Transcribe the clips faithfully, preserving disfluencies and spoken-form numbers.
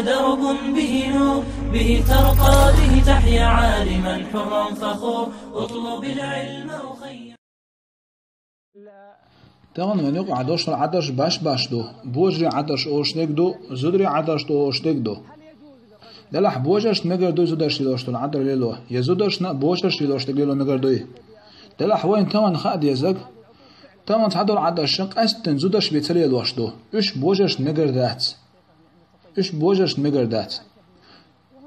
درب به نور، به ترقى، به تحيا عالما حرا فخور. اطلب العلم أخي. Тахана вайна юкъахь долуш долу Ӏадарш баш-баш ду. Божарийн Ӏадарш олуш дерг ду, зударийн Ӏадарш ду олуш дерг ду. Делахь божаршна мегар дуй зударшна лелош долу Ӏадар лело, я зударшна божаршна лелош дерг лело мегар дуй. Делахь вайна тахана хаа дезарг, тахана цхьадолу Ӏадарш къаьсттина зударш бен ца лелош ду. Уьш божаршна мегар дац. Уьш божаршна мегар дац.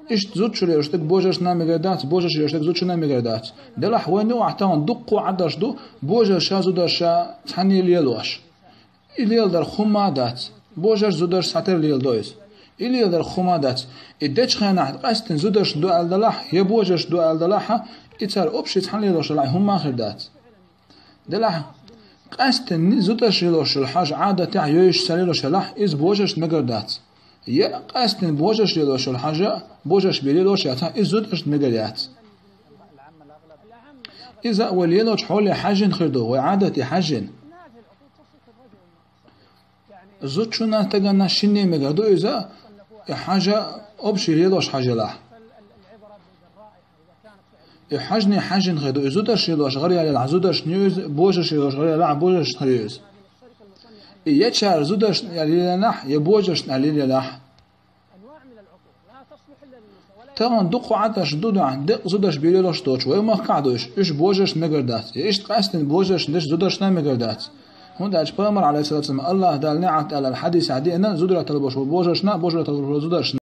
Иштта зудчо лелош дерг божаршна мегар дац, божаршна лелош дерг зудчунна мегар дац. Делахь вайна юкъахь тахана дуккха Ӏадарш ду, божарша, зударша цхьаьний лелош. И леладарх хӀумма а дац. Божарш, зударш схьатера леладо иза. И леладарх хӀумма а дац. И дечу хенахь къаьсттина зударшна ду аьлла делахь, я божаршна ду аьлла делахь, и цара общий цхьаьна лелош делахь, хӀумма а хир дац. Делахь, къаьсттина зударшна лелош йолу хьажа Ӏадатехь йовзуш ца лелош делахь, иза божаршна мегар дац. Я къаьсттина божаршна лелош йолу хьажа, божарш бен лелош яцахь, иза зударшна мегар яц. Иза вай лелочу хьоле хьаьжжина хир ду, вай Ӏадате хьаьжжина. Зудчунна, стаганна шинне мегар ду иза, и хьажа общий лелош хьажа елахь. И хьаьжжина хир ду, и зударшна лелош гӀара яьлла елахь, зударшна ю иза, божаршна лелош гӀара яьлла елахь, божаршна хир ю иза. И я цара зударшна аьлла лелахь, я божаршна аьлла лелахь. Тахана дуккха Ӏадарш ду дуьхьа, деккъа зударш бен лелош доцуш, вай махкахь а ду уьш, уьш божаршна мегар дац. Я иштта къаьсттина божаршна дерш зударшна мегар дац. ХӀунда аьлча Пайхамар, Ӏалайхиссалату вассалам, АллахӀ Дала неӀалт аьлла хьадисехь деана, зударий талабош бу божаршна, божарий талабош бу зударшна.